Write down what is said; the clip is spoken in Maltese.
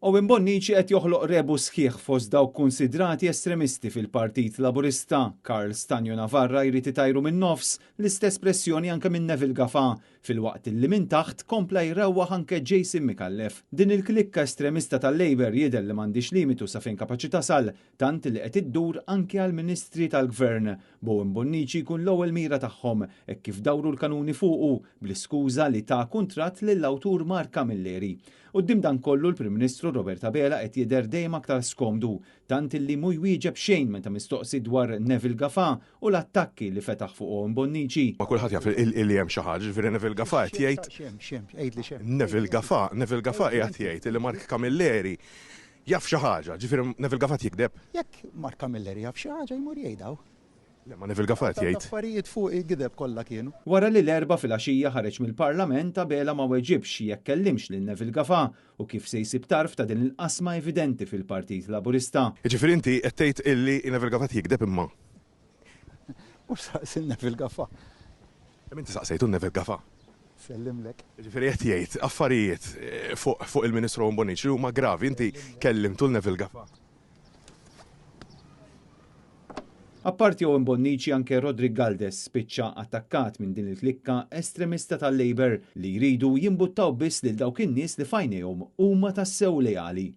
Owen Bonnici qed joħloq rebus sħiħ fost dawk kunsidrati estremisti fil-Partit Laburista. Karl Stagno Navarra jrid itajru min-nofs, l-istess pressjoni anke minn Neville Gafà, filwaqt li minn taħt kompla jrewwaħ anke Jason Micallef. Din il-klikka estremista tal-Labour jidher li m'għandhiex limitu sa fejn kapaċi tasal, tant li qed iddur anke għal ministri tal-Gvern. B'Owen Bonnici jkun l-ewwel mira tagħhom hekk kif dawru l-kanuni fuqu bl-iskuża li ta kuntratt lill-awtur Mark Camilleri. Quddiem dan kollu l-Prim Ministru Robert Abela qed jidher dejjem aktar skomdu, tant illi mhu jwieġeb xejn meta mistoqsi dwar Neville Gafà u l-attakki li fetaħ fuq Owen Bonnici. Ma kulħadd jaf illi hemm xi ħaġa, ġifieri Neville Gafà qed jgħid Neville Gafà, Neville Gafà qiegħed jgħid illi Mark Camilleri jaf xi ħaġa, ġifieri Neville Gafà qed jigdeb. Jekk Mark Camilleri jaf xi ħaġa jmur jgħidha hu. Le, ma Neville Gafà qed jgħid. Affarijiet fuqi gideb kollha kienu. Wara li l-Erbgħa filgħaxija ħareġ mill-Parlament, Abela ma weġibx jekk kellimx lil Neville Gafà u kif se jsib tarf ta' din il-qasma evidenti fil-Partit Laburista. Jiġifieri inti qed tgħid illi Neville Gafà qed jigdeb imma. Mhux saqsi 'l Neville Gafà. Imma inti saqsejtu 'l Neville Gafà. Sellimlek. Jiġifieri qed jgħid affarijiet fuq il-Ministru Owen Bonnici li huma gravi. Inti kellimtu 'l Neville Gafà. Apparti Owen Bonnici anke Roderick Galdes spiċċa attakkat minn din il-klikka estremista tal-Labour li jridu jimbuttaw biss lil dawk in-nies li f'għajnejhom huma tassew leali.